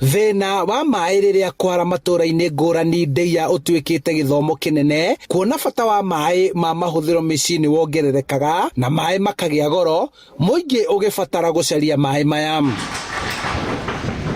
Thĩna wa maĩ rĩrĩa kwara matũra-inĩ ngũrani Ndeiya ũtuĩkĩte gĩthomo kĩnene kuona bata wa maĩ ma mahũthĩro mĩciĩ nĩ wongererekaga na maĩ makagĩa goro mũingĩ ũgĩbatara gũcaria maĩ maya.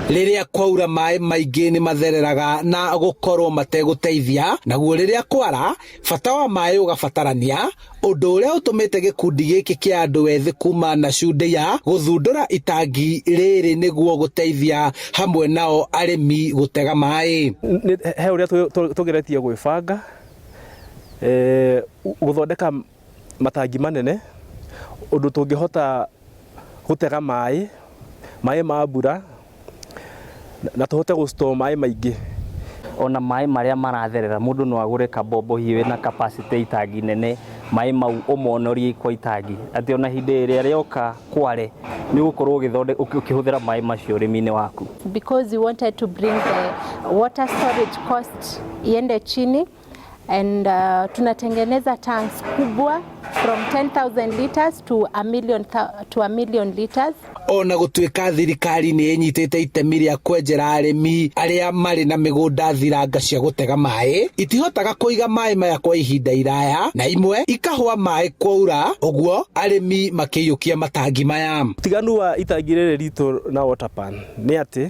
Rĩrĩa kwaura maĩ maingĩ nĩ mathereraga na gũkorwo mategũteithia, naguo rĩrĩa kwara bata wa maĩ ũgabatarania, ũndũ ũrĩa ũtũmĩte gĩkundi gĩkĩ kĩa andũ ethĩ kuma Nashu Ndeiya gũthundũra itangi rĩrĩ nĩguo gũteithia hamwe nao arĩmi gũtega maĩ. He ũrĩa tũgeretie gwĩbanga gũthondeka matangi manene ũndũ tũngĩhota gũtega maĩ, maĩ ma mbura na tũhote gũ store maĩ maingĩ. Ona maĩ marĩa maratherera mũndũ no agũre kabombo hihi wĩna capacity itangi nene, maĩ mau ũmonorie kwa itangi atĩ ona hĩndĩ ĩrĩa rĩoka kware nĩ ũgũkorwo ũkĩhũthĩra maĩ macio ũrĩmi-inĩ waku. Because we wanted to bring the water storage cost iende chini and tunatengeneza tanks kubwa from 10,000 liters to a million liters. Ona gũtuĩka thirikari nĩ ĩnyitĩte itemi rĩa kwenjera arĩmi arĩa marĩ na mĩgũnda thiranga cia gũtega maĩ, itihotaga kũiga maĩ maya kwa ihinda iraya na imwe ikahũa maĩ kwaura, ũguo arĩmi makĩiyũkia matangi maya. Ũtiganu wa itangi rĩrĩ ritũ na water pan nĩ atĩ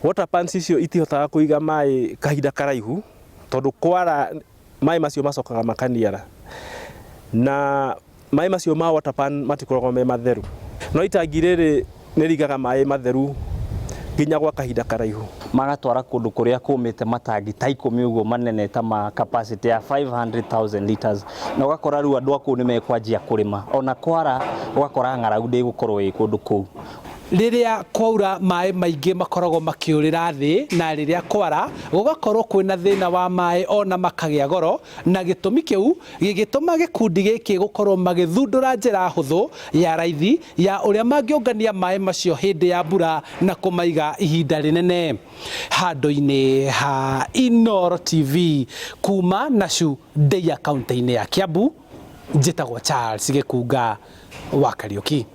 water pans icio itihotaga kũiga maĩ kahinda karaihu tondũ kwara maĩ macio macokaga makaniara na maĩ macio ma water pan matikoragwo me matheru, no itangi rĩrĩ nĩ rigaga maĩ matheru nginya gwa kahinda karaihu. Magatwara kũndũ kũrĩa kũmĩte matangi ta 10 ũguo manene ta ma capacity ya 500,000 liters, na ũgakora rĩu andũ a kũu nĩ mekwanjia kũrĩma ona kwara, ũgakora ng'aragu ndĩgũkorwo ĩ kũndũ kũu. Rĩrĩa kwaura maĩ maingĩ makoragwo makĩũrĩra thĩ, na rĩrĩa kwara gũgakorwo kwĩna thĩna wa maĩ ona makagĩa goro, na gĩtũmi kĩu gĩgĩtũma gĩkundi gĩkĩ gũkorwo magĩthundũra njĩra hũthũ ya raithi ya ũrĩa mangĩũngania maĩ macio hĩndĩ ya mbura na kũmaiga ihinda rĩnene. Handũ-inĩ ha Inooro TV kuma Nashu Ndeiya kaunti-inĩ ya Kiambu, njĩtagwo Charles Gĩkunga wa Kariũki.